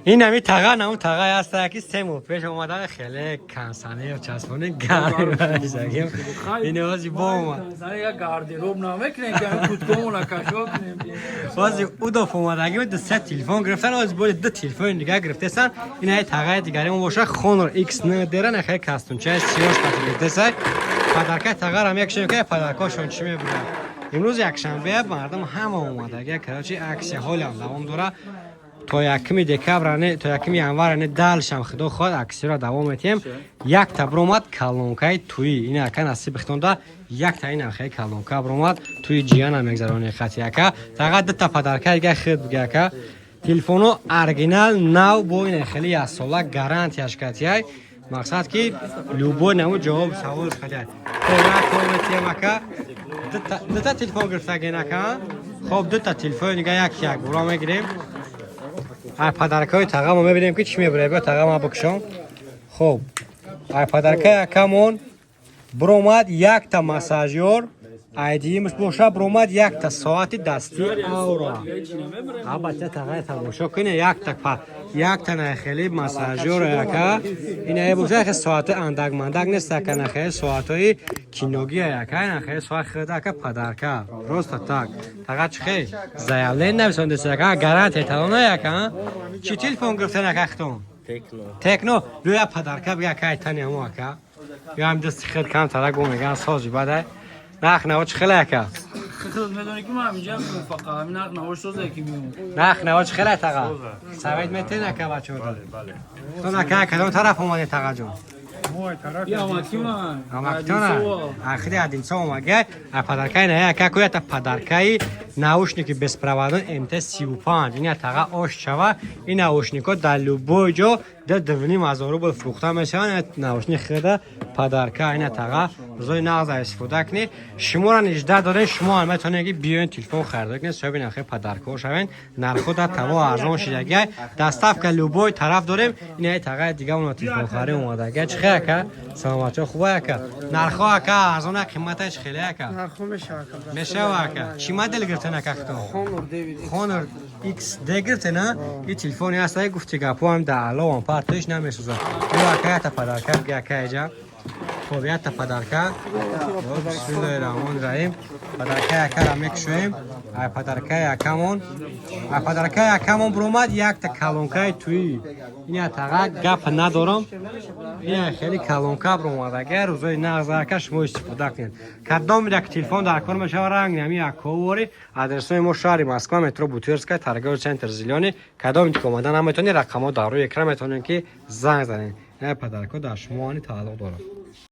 Ин ҳами тага наму тага аста, ки 3 моҳ пеш омадан, хеле кансанер часпони гарм. Ин ози бо омад. Як гардероб намекунем, ки куткомона кашо кунем. Ози удоф омадагим, ду се телефон гирифтан, ози боли ду телефони дига гирифтесан. Ин ҳай тагаи дигари мо боша, Honor X9 дера, нахай кастунчаи сиёш қати гирифтесай. Подаркаи тагарам якшем, ки подаркошон чӣ мебурад. Имрӯз якшанбе, мардум ҳама омадагия. Короче, акция ҳолиам давом дора то 1 декабр, не, то 1 январ, не, далшам, худо хоҳад, аксияро давом метиҳем. Якта биромад колонкаи туи, ин ака насиб бихтонда, якта ин ахе колонка биромад, туи ҷиянам мегзарони хати. Ака, фақат дута подарка дига хид бига, ака. Телефоно оригинал, нав, бо ин хеле яксола гарантияш катияй. Мақсад, ки любой намуд ҷавоб саволш хатияй. Як кор метиҳем, ака. Дута телефон гирифтаген, ака. Хоб, дута телефони дига як як бура мегирем. Ай подаркаҳои тағамо мебинем, ки чӣ мебурад. Биё, тағама бикушом. Хуб, ай подаркаи акамон биромад якта массажёр айдиимш боша, биромад якта соати дастии Аура. Албатта, тағаи, тамошо куне, якта нахели массажёр, яка ина боша. Хе, соати андак мандак нест, ака, нахели соатҳои киногия, яка нахели соат хида, ака. Подарка просто так. Тага, чӣ хел заявление нависондест, яка? Гарантия талона, яка. Чӣ телефон гирифтен, ака, хитон? Техно. Техно. Биё, подарка бига, ака, айтани ҳамо, ака. Ё ҳам дасти хел кам тарак бо меган, сози бадай. Нарх наво чӣ хеле, ака? Хеле медонӣ, ки ман ҳаминҷа муваффақа, ҳамин нарх наво созае, ки меом. Нарх наво чӣ хеле, таға? Совет метен, ака, бачаҳо? Тон, ака, кадом тараф омадед, тағаҷон? Амакиман. Амактона ахири Одинцово омагай. А подаркаи на, ака, куята подаркаи наушники беспроводной МТ 35. Ина, таға, ош чава. Ин наушнико дар любой ҷо да 2,5 ҳазор рубл фурӯхта мешаванд. Наушник хида подарка. Ина, таға, рӯзои нағза истифода кунед. Шуморо нижда дорем, шумо ҳам метавонед, ки биёен, телефон харидор кунед, соҳиби нархи подаркаҳо шавед. Нархҳо дар таво арзон шидагиай. Доставка любой тараф дорем. Ина тағаи дига уна телефонхарӣ омадагиай. Чӣ хел, ака? Саломатчо, хуба, ака? Нархҳо, ака, арзона, қиматаш хеле, ака? Нархо мешава, ака. Мешава, ака. Чӣ модел гирифтен, ака, хитон? Honor 9. Honor XD гирифтена. И телефони ҳаст, гуфти гапо ҳам дар аловам партоиш намесӯзад. Ё, ака, ята подарка бига, ака, эҷа. Хоб, ята подарка. Бисмиллоҳи раҳмони раҳим. Подаркаи акара мекушоем. Ай подаркаи акамон, ай подаркаи акамон биромад якта колонкаи туӣ. Ина, таға, гап надорам, ина хеле колонка биромад. Агар рӯзои нағз, ака, шумо истифода кунед. Кадом як телефон дар кор мешава, ранг нами аковори. Адресои мо: шаҳри Москва, метро Бутырская, торговый центр «Зелёный». Кадом ки омада наметавонед, рақамҳо дар рӯи экран, метавонед, ки занг занед. Ина подаркҳо дар шумо ани тааллуқ дорад.